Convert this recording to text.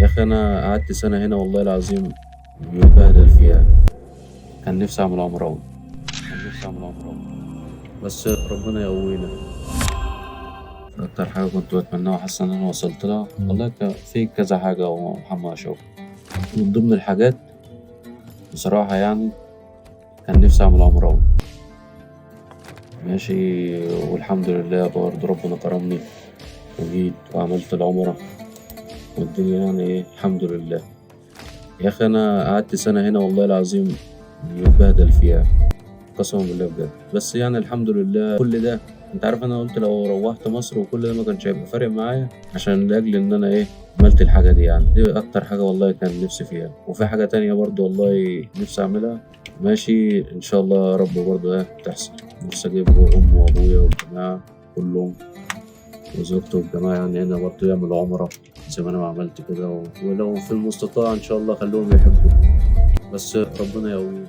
يا أخي أنا قعدت سنة هنا والله العظيم متبهدل فيها. كان نفسي أعمل عمرة أوي. كان نفسي أعمل عمرة أوي. بس ربنا يقوينا. أكتر حاجة كنت بتمناها وحاسس إن أنا وصلت لها والله في كذا حاجة ومحمد أشوف. من ضمن الحاجات بصراحة يعني كان نفسي أعمل عمرة أوي. ماشي، والحمد لله برضه ربنا كرمني وجيت وعملت العمرة والدنيا يعني إيه الحمد لله. يا أخي أنا قعدت سنة هنا والله العظيم متبهدل فيها قسما بالله بجد، بس يعني الحمد لله كل ده. انت عارف انا قلت لو روحت مصر وكل ده ما كانش هيبقى فارق معايا، عشان لاجل ان انا ايه عملت الحاجة دي. يعني دي اكتر حاجة والله كان نفسي فيها. وفي حاجة تانية برضو والله نفسي اعملها، ماشي ان شاء الله يا رب برضو ايه تحصل. نفسي اجيب امي وابويا والجماعة كلهم وزوجته والجماعة يعني هنا برضو يعملوا عمرة زي ما انا ما عملت كده، ولو في المستطاع ان شاء الله خلوهم يحبوا، بس ربنا يقوينا.